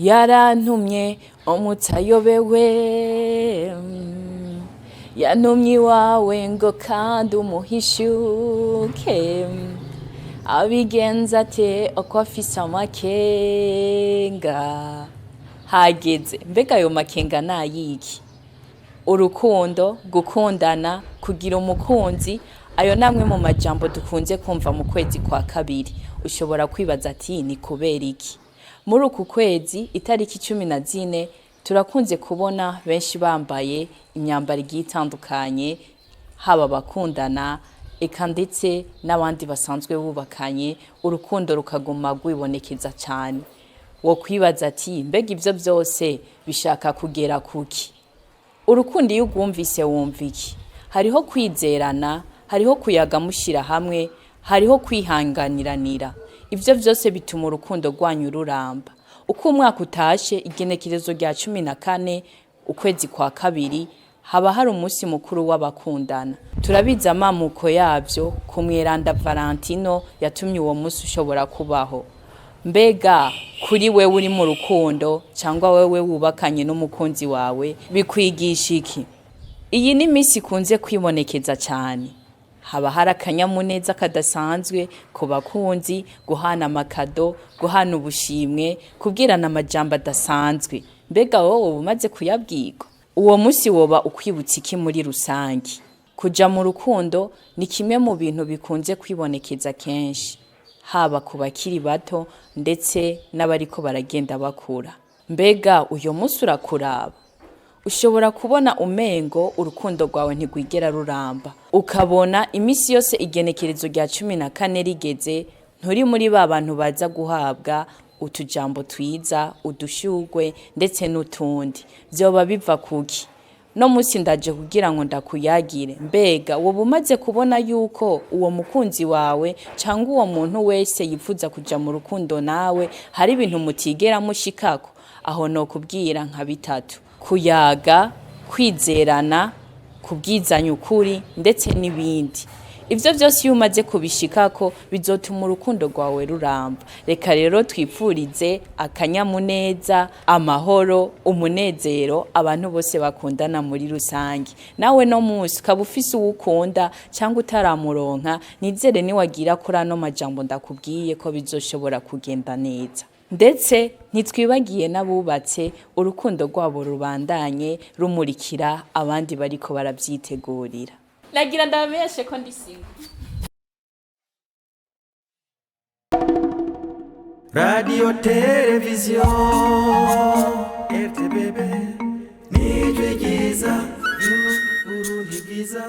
Yarantumye umutayobewe, yantumye iwawe ngo kandi umuhishuke. Abigenza ate uko afise amakenga? Hageze mbega ayo makenga nayiki? Urukundo, gukundana, kugira umukunzi, ayo namwe mu majambo dukunze kumva mu kwezi kwa kabiri. Ushobora kwibaza ati ni kubera iki? Muri uku kwezi itariki 14 turakunze kubona benshi bambaye imyambaro igiye itandukanye, haba abakundana eka ndetse n'abandi basanzwe bubakanye, urukundo rukaguma rwibonekeza cyane. Wo kwibaza ati mbega ibyo byose bishaka kugera kuki? Urukundo iyo urwumvise wumva iki? Hariho kwizerana, hariho kuyaga mushyira hamwe, hariho kwihanganiranira. Ibyo byose bituma urukundo rwanyu ruramba. Uko umwaka utashe, igenekerezo rya 14 ukwezi kwa kabiri haba hari umunsi mukuru w'abakundana. Turabizi amamuko yabyo ku mweranda Valentino yatumye uwo munsi ushobora kubaho. Mbega kuri wewe uri mu rukundo cyangwa wewe wubakanye n'umukunzi wawe bikwigisha iki? Iyi ni minsi ikunze kwibonekeza cyane. Haba hari akanyamuneza kadasanzwe ku bakunzi, guhana amakado, guhana ubushimwe, kubwirana amajambo adasanzwe. Mbega wowe uba umaze kuyabwirwa? Uwo munsi woba ukwibutsa iki muri rusange? Kuja mu rukundo ni kimwe mu bintu bikunze kwibonekeza kenshi, haba ku bakiri bato ndetse n'abariko baragenda bakura. Mbega uyo munsi urakuraba? Ushobora kubona umengo urukundo rwawe ntirwigera ruramba, ukabona iminsi yose igenekerezo rya 14 rigeze nturi muri ba bantu baza guhabwa utujambo twiza, udushurwe ndetse n'utundi. Vyoba biva kuki? No munsi ndaje kugira ngo ndakuyagire. Mbega woba umaze kubona yuko uwo mukunzi wawe cyangwa uwo muntu wese yifuza kuja mu rukundo nawe hari ibintu mutigera mushikako? Aho nokubwira nka bitatu: kuyaga, kwizerana, kubwizanya ukuri ndetse n'ibindi. Ivyo vyose iyo umaze kubishikako bizotuma urukundo rwawe ruramba. Reka rero twipfurize akanyamuneza, amahoro, umunezero abantu bose bakundana muri rusange. Nawe no munsi ukaba ufise uwo ukunda cyangwa utaramuronka, nizere niwagira kuri ano majambo ndakubwiye ko bizoshobora kugenda neza. Ndetse ntitwibagiye n'abubatse, urukundo rwabo rubandanye rumurikira abandi bariko barabyitegurira. Nagira ndabamenyeshe ko ndi single. Radio Television RTBB, nijwi ryiza ry'Uburundi bwiza.